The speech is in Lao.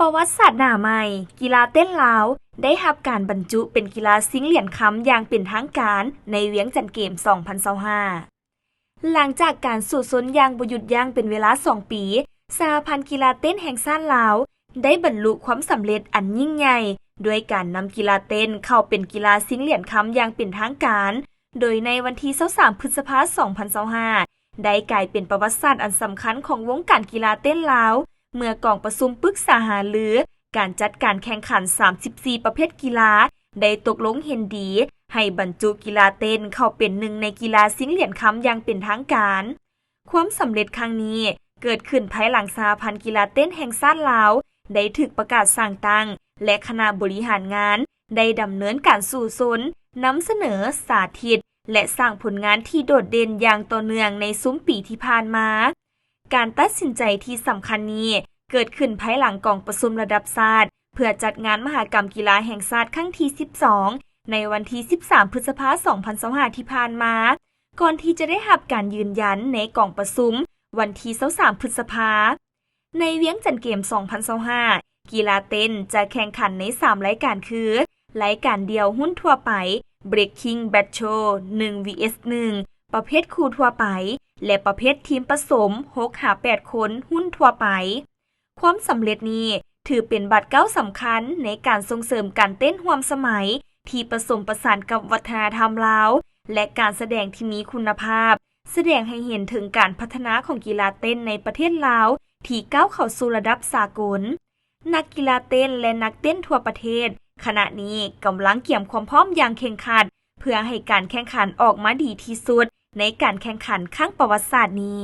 ປະຫວັດສາດໜ້າໃໝ່, ກິລາເຕັ້ນລາວໄດ້ຮັບການບັນຈຸເປັນກິລາຊິງຫຼຽນຄຳຢ່າງເປັນທາງການໃນວຽງຈັນເກມ ສອງພັນຊາວຫ້າ. ຫຼັງຈາກການສູ້ຊົນຢ່າງບໍ່ຢຸດຢັ້ງເປັນເວລາສອງປີ, ສະຫະພັນກິລາເຕັ້ນແຫ່ງຊາດລາວໄດ້ບັນລຸຄວາມສຳເລັດອັນຍິ່ງໃຫຍ່ ດ້ວຍການນຳກິລາເຕັ້ນເຂົ້າເປັນກິລາຊິງຫຼຽນຄຳຢ່າງເປັນທາງການ, ໂດຍໃນວັນທີຊາວສາມ ພຶດສະພາ ສອງພັນຊາວຫ້າ ໄດ້ກາຍເປັນປະຫວັດສາດອັນສຳຄັນຂອງວົງການກິລາເຕັ້ນລາວ ເມື່ອກອງປະຊຸມປຶກສາຫາລືການຈັດການແຂ່ງຂັນສາມສິບສີ່ປະເພດກິລາ ໄດ້ຕົກລົງເຫັນດີໃຫ້ບັນຈຸກິລາເຕັ້ນເຂົ້າເປັນໜຶ່ງໃນກິລາຊິງຫຼຽນຄຳຢ່າງເປັນທາງການ. ຄວາມສຳເລັດຄັ້ງນີ້ເກີດຂຶ້ນພາຍຫຼັງສະຫະພັນກິລາເຕັ້ນແຫ່ງຊາດລາວໄດ້ຖືກປະກາດສ້າງຕັ້ງ ແລະ ຄະນະບໍລິຫານງານໄດ້ດຳເນີນການສູ້ຊົນ, ນຳສະເໜີ, ສາທິດ ແລະ ສ້າງຜົນງານທີ່ໂດດເດັ່ນຢ່າງຕໍ່ເນື່ອງໃນຊຸມປີທີ່ຜ່ານມາ. ການຕັດສິນໃຈທີ່ສຳຄັນນີ້ເກີດຂຶ້ນພາຍຫຼັງກອງປະຊຸມລະດັບຊາດ ເພື່ອຈັດງານມະຫະກຳກິລາແຫ່ງຊາດຄັ້ງທີສິບສອງ ໃນວັນທີສິບສາມ ພຶດສະພາ ສອງພັນຊາວຫ້າ ທີ່ຜ່ານມາ, ກ່ອນທີ່ຈະໄດ້ຮັບການຢືນຢັນໃນກອງປະຊຸມວັນທີຊາວສາມ ພຶດສະພາ. ໃນວຽງຈັນເກມ ສອງພັນຊາວຫ້າ ກິລາເຕັ້ນຈະແຂ່ງຂັນໃນສາມລາຍການຄື ລາຍການດ່ຽວຮຸ້ນທົ່ວໄປ Breaking Battle ໜຶ່ງ V S ໜຶ່ງ ປະເພດຄູ່ທົ່ວໄປ ແລະ ປະເພດທີມປະສົມ ຫົກຫາແປດຄົນ ຮຸ້ນທົ່ວໄປ. ຄວາມສຳເລັດນີ້ຖືເປັນບາດກ້າວສຳຄັນໃນການສົ່ງເສີມການເຕັ້ນຮ່ວມສະໄໝທີ່ປະສົມປະສານກັບວັດທະນະທຳລາວ ແລະ ການສະແດງທີ່ມີຄຸນນະພາບ, ສະແດງໃຫ້ເຫັນເຖິງການພັດທະນາຂອງກິລາເຕັ້ນໃນປະເທດລາວທີ່ກ້າວເຂົ້າສູ່ລະດັບສາກົນ. ນັກກິລາເຕັ້ນ ແລະ ນັກເຕັ້ນທົ່ວປະເທດ ຂະນະນີ້ກຳລັງກຽມຄວາມພ້ອມຢ່າງເຄັ່ງຄັດ ເພື່ອໃຫ້ການແຂ່ງຂັນອອກມາດີທີ່ສຸດໃນການແຂ່ງຂັນຄັ້ງປະຫວັດສາດນີ້.